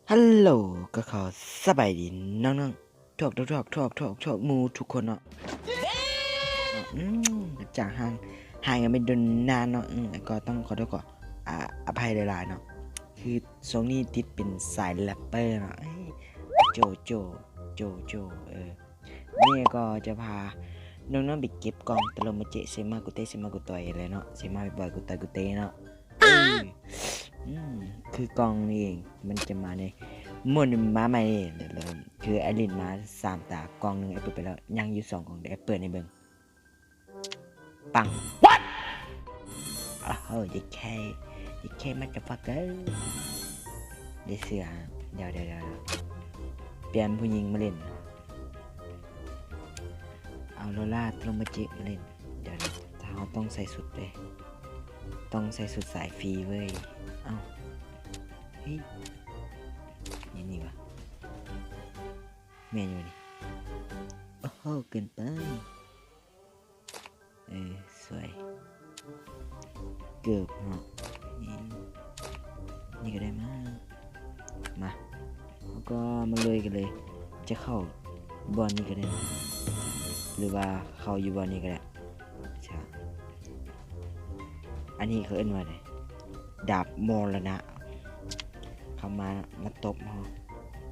ຮັລໂຫຼ ກໍຂໍສະບາຍດີນ້ອງໆ ທວກໆ ທວກໆ ທວກໆ ໝູ່ທຸກຄົນເນາະ. ອືມ ຈາກຫ່າງຫາຍກັນໄປດົນນານເນາະ. ອືມ ກໍຕ້ອງຂໍໂທດ ຂໍອາ ອະໄພຫຼາຍໆເນາະ. ຄືຊ່ວງນີ້ຕິດເປັນສາຍແຣັບເປີເນາະ. ເອີຍ ໂຈ ໂຈ ໂຈ ໂຈ ເອີ ນີ້ກໍຈະພານ້ອງໆໄປເກັບກ່ອງຕະໂລມະເຈະ ເຊມາກຸເຕະ ເຊມາກຸຕອຍແຫຼະເນາະ. ເຊມາ ໄປ ປອຍ ກຸຕອຍ ກຸເຕະເນາະ. ເອີ ອືມ ຄືກ່ອງນີ້ເອງ ມັນຈະມາໃນໂໝດນີ້ ມາໃໝ່ ຄືອ້າຍຫຼິ້ນມາສາມຕາ ກ່ອງໜຶ່ງອ້າຍເປີດໄປແລ້ວ ຍັງຢູ່ສອງກ່ອງ ດຽວອ້າຍເປີດໃຫ້ເບິ່ງ. ປັງ What? ໂອ້ໂຫ ເຢດເຄ ເຢດເຄ motherfucker ໄດ້ເສື້ອ. ດຽວໆໆ ປ່ຽນຜູ້ຍິງມາຫຼິ້ນ ເອົາໂລລາ ຕະໂລມະເຈະ ມາຫຼິ້ນ. ດຽວໆ ເຮົາຕ້ອງໃສ່ຊຸດເດ້ ຕ້ອງໃສ່ຊຸດສາຍຟຣີເວີຍ. ເອົ້າ ເຮີ້ຍ ນີ້ ນີ້ຫວາ ແມ່ນຢູ່ນີ້. ໂອ້ໂຫ ເກີນໄປ. ເອີ ສວຍ ເກີບເນາະ. ນີ້ ນີ້ກໍໄດ້ມາ ມາ ເຮົາກໍມາລຸຍກັນເລີຍ. ຈະເຂົ້າບ່ອນນີ້ກໍໄດ້ ຫຼືວ່າເຂົ້າຢູ່ບ່ອນນີ້ກໍໄດ້. ຊະ ອັນນີ້ເຂົາເອີ້ນວ່າໃດ? ດາບມໍລະນະ. ເຂົ້າມາ ມາຕົບເຮົາ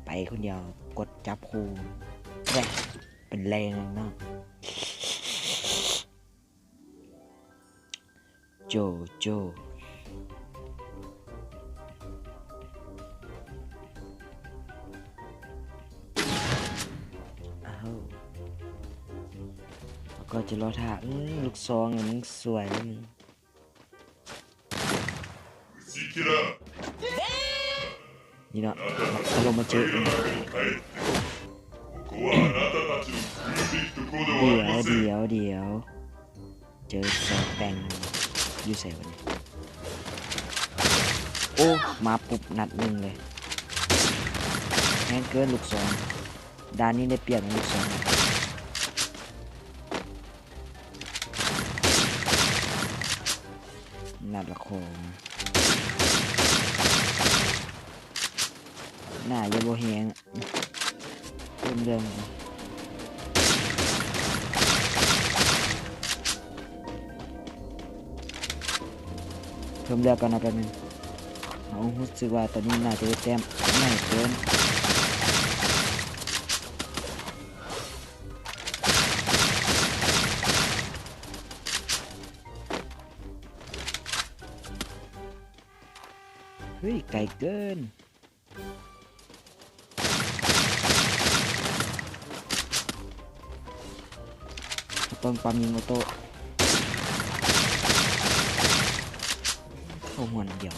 ໄປຄົນດຽວ ກົດຈັບຄູ່ ແກຣກ ເປັນແຮງເນາະ. ໂຈໂຈ ອ້າວ ແລ້ວກໍຈະລໍຖ້າ. ອືມ ລູກຊອງນີ້ມັນສວຍ ນີ້ເນາະ ອາລົມມາເຈີ. ດຽວ ດຽວ ດຽວ ເຈີສອງແປງຢູ່ໃສວະນີ້? ໂອ້ ມາປຸບນັດໜຶ່ງເລີຍ ແຮງເກີນລູກຊອງ. ດ່ານນີ້ໄດ້ປຽບນະລູກຊອງ. ນັດລະຂອງ ໜ້າຈະບໍ່ແຮງ. ເພີ່ມເລື່ອງ ເພີ່ມເລືອດກ່ອນນະ ແປັບໜຶ່ງ. ເຮົາຮູ້ສຶກວ່າຕອນນີ້ໜ້າຈະໄດ້ແຕ້ມໜ້ອຍເກີນ. ເຮີ້ຍ ໄກເກີນ. ຕ້ອງປ້ຳຍິງອອໂຕ້ ເຂົ້າຫົວນັດດຽວ.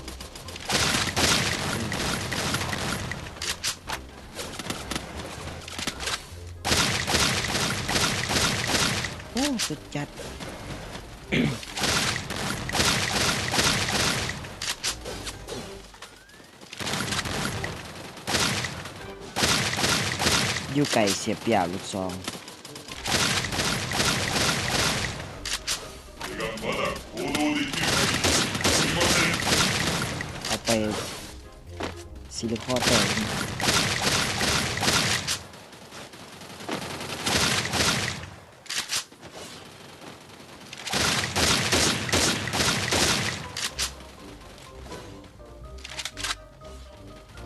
ໂອ້ ສຸດຈັດ. ຢູ່ໄກເສຍປຽບລູກຊອງ. ເອົາໄປ ຊີລິຄອນແຕກ.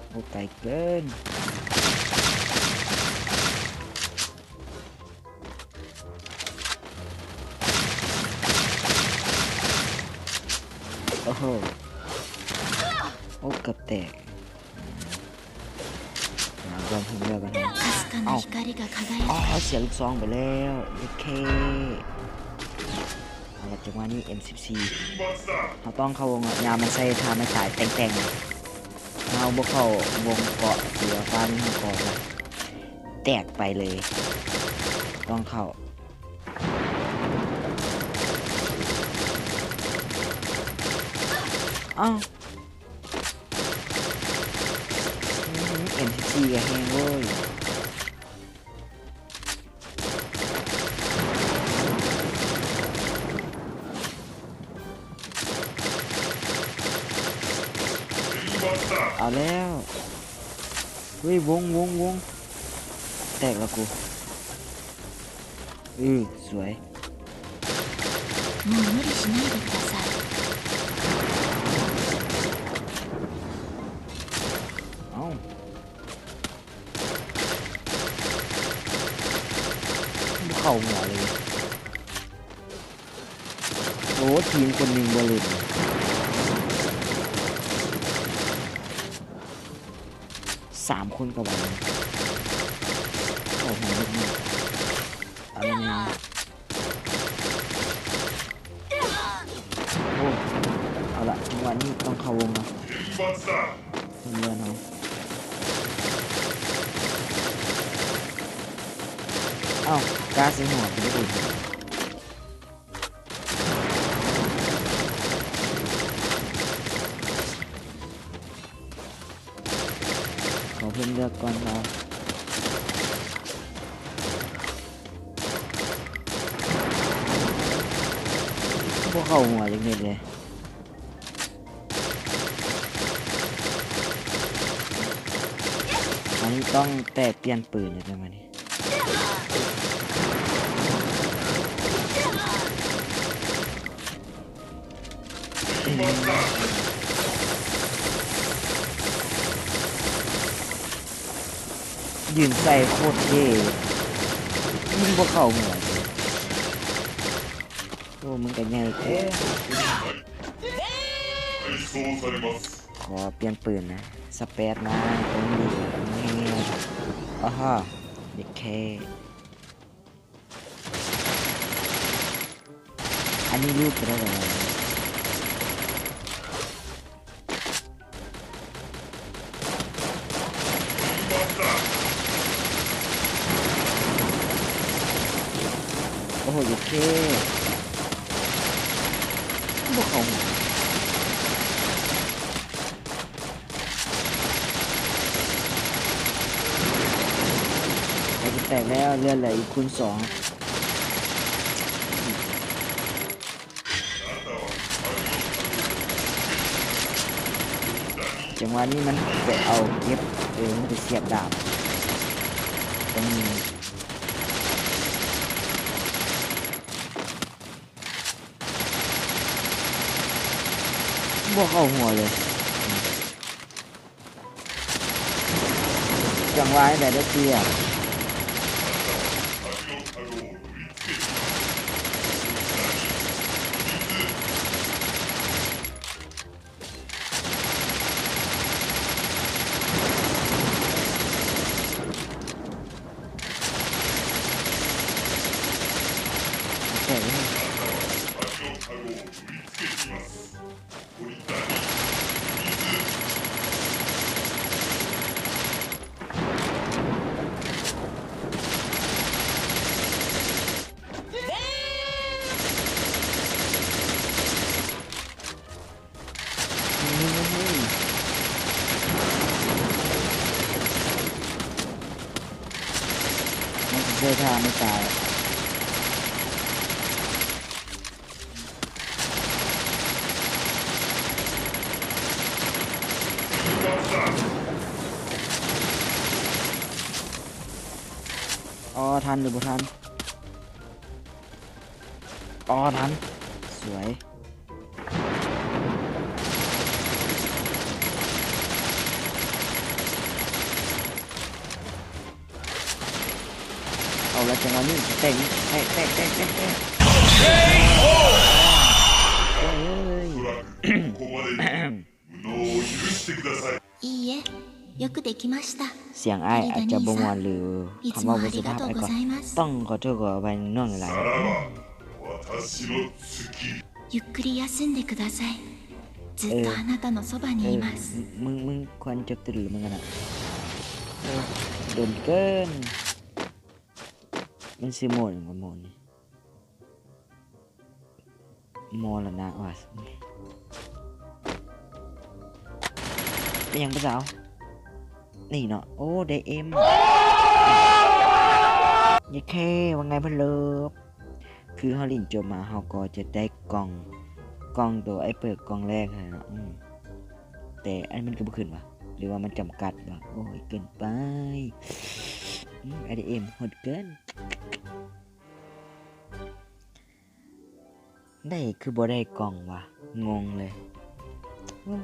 ໂອ້ ໄກເກີນ. ໂອ້ໂຫ ໂອ້ ເກືອບແຕກ. ມາລອງເພິ່ມເລືອດກັນ. ເອົ້າ ເສຍລູກຊອງໄປແລ້ວ ເຢດເຄ. ເອົາລະ ຈັງຫວະນີ້ ເອັມສິບສີ່ ເຮົາຕ້ອງເຂົ້າວົງ ຍາມມັນໃສ່ທ່າໄມ້ຕາຍແຕ່ງໆ. ເຮົາບໍ່ເຂົ້າວົງເກາະສີຟ້ານີ້ ເຮົາກໍຈະແຕກໄປເລີຍ. ຕ້ອງເຂົ້າ. ເອົ້າ ອືມ ເອັມສິບສີ່ ກໍແຮງເວີຍ. ເອົາແລ້ວ. ເຮີ້ຍ ວົງ ວົງ ວົງ ແຕກລະກູ ເອີ ສວຍ. もう無理しないでください。 ເອົ້າ ບໍ່ເຂົ້າຫົວເລີຍ. ໂອ້ ທີມຄົນໜຶ່ງບໍ່ຫຼິ້ນ ສາມຄົນກໍວ່າ ເຂົ້າຫົວເລັກນ້ອຍ ເອົາແລ້ວ ໂອ້ ເອົາລະ ຈັງຫວະນີ້ຕ້ອງເຂົ້າວົງລະ ເພື່ອນເຮົາ. ເອົ້າ ກາໃສ່ຫົວໄປເລີຍ. ຂໍເພິ່ນເລືອກກ່ອນເນາະ ບໍ່ເຂົ້າຫົວຈັກເທື່ອເດ. ອັນນີ້ຕ້ອງແຕ່ປ່ຽນປືນຢູ່ເດີ ມານີ້. ຢືນໃສ່ໂຄດເທ່ ຍິງບໍ່ເຂົ້າຫົວເລີຍ. ໂອ້ ມັນກໍໃຫຍ່ແທ້. ຂໍປ່ຽນປືນນະ ສະແປດມາ ໂອ້ຍ ອາຮາ ເດັດແຄ່. ອັນນີ້ລູກກໍໄດ້ແລ້ວ. ໂອ້ໂຫ ເຢັດເຄ ບໍ່ເຂົ້າຫົວ. ໃກ້ຈະແຕກແລ້ວ ເລືອດເຫຼືອອີກຄູນສອງ. ຈັງຫວະນີ້ມັນໄປເອົາເກັບ ເອີ ມັນໄປສຽບດາບ ຕ້ອງຍິງ. ບໍ່ເຂົ້າຫົວເລີຍ. ຈັງຫວະນີ້ແຫຼະໄດ້ປຽບ. ແຕກເລີຍ. ມັນຊິເຊີທ່າໄມ່ຕາຍ. ອໍ ທັນຫຼືບໍ່ທັນ? ອໍ ທັນ ສວຍ. ເອົາລະ ຈັງຫວະນີ້ແຕກ ແຕກ ແຕກ ແຕກ ແຕກ ໂອ້ຍ いいえ、よくできました。 ສຽງອ້າຍອາດຈະບໍ່ມ່ວນ ຫຼື ຄຳເວົ້າບໍ່ສຸພາບ ອ້າຍກໍຕ້ອງຂໍໂທດຂໍອະໄພນ້ອງຫຼາຍໆ. 私の月 ゆっくり休んでください。ずっとあなたのそばにいます。 ເອີ ມຶງ ມຶງຄວນຈົບຕະລຸມນກັນນະ ດົນເກີນ. ມັນຊື່ໂໝດຫຍັງວະ ໂໝດນີ້? ມໍລະນະວ່າ ເປັນຫຍັງຜູ້ສາວ? ນີ້ເນາະ ໂອ້ ໄດ້ເອັມ ເຢັດເຄ ວ່າໄງເພື່ອນເລີບ. ຄືເຮົາຫຼິ້ນຈົບມາ ເຮົາກໍຈະໄດ້ກ່ອງ ກ່ອງໂຕໄອ້ເປີກກ່ອງແລກຫັ້ນແຫຼະເນາະ. ອືມ ແຕ່ອັນນີ້ມັນກໍບໍ່ຂຶ້ນຫວາ? ຫຼືວ່າມັນຈຳກັດບໍ່? ໂອ້ຍ ເກີນໄປ. ອືມ ເອັມ ໂຫດເກີນ. ໄດ້ຄືບໍ່ໄດ້ກ່ອງວະ? ງົງເລີຍ. ໂອ້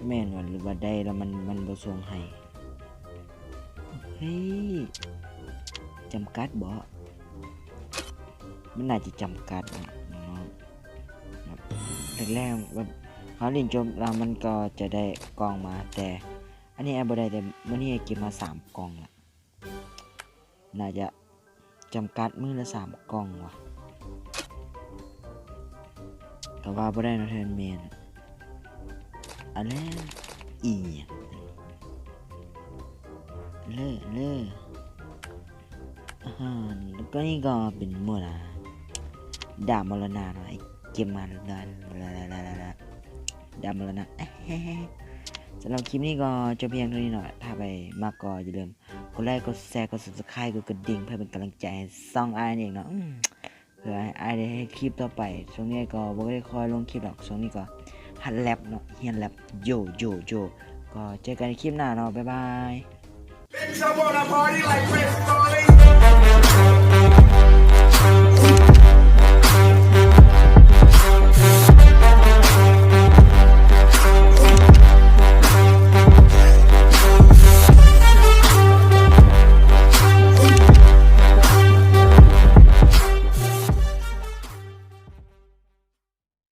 ແມ່ນຫວາ ຫຼືວ່າໄດ້ແລ້ວມັນ ມັນບໍ່ສົ່ງໃຫ້? ເຮີ້ຍ ຈຳກັດບໍ? ມັນໜ້າຈະຈຳກັດເນາະ ນ້ອງໆ. ແບບແລກໆ ແບບເຮົາຫຼິ້ນຈົບແລ້ວມັນກໍຈະໄດ້ກ່ອງມາ, ແຕ່ອັນນີ້ອ້າຍບໍ່ໄດ້, ແຕ່ມື້ນີ້ເກັບມາສາມກ່ອງລະ. ໜ້າຈະຈຳກັດມື້ລະສາມກ່ອງວະ. ກໍວ່າບໍ່ໄດ້ເນາະ ແທນແມ່ນ. ອັນແລະ ອີຫຍັງ? ເລີ ເລີ ອາຫານ. ແລ້ວກໍນີ້ກໍເປັນໝົດລະ ດາບມໍລະນະເນາະ. ໄອ້ເກມມາ ດາບມໍລະນະ. ສຳລັບຄລິບນີ້ກໍຈົບພຽງເທົ່ານີ້ເນາະ. ຖ້າໃຜມັກກໍຢ່າລືມ ກົດໄລ ກົດແຊ ກົດ Subscribe ກົດກະດິ່ງ ເພື່ອເປັນກຳລັງໃຈໃຫ້ຊ່ອງອ້າຍນັ້ນເອງເນາະ. ອືມ ເພື່ອໃຫ້ອ້າຍໄດ້ເຮັດຄລິບຕໍ່ໄປ. ຊ່ວງນີ້ກໍບໍ່ໄດ້ຄ່ອຍລົງຄລິບດອກ, ຊ່ວງນີ້ກໍຫັດແລັບເນາະ, ຮຽນແລັບ. ໂຢ ໂຢ ໂຢ ກໍເຈີກັນໃນຄລິບໜ້າເນາະ. ບາຍບາຍ. Bitch, I wanna party like Prince Charlie.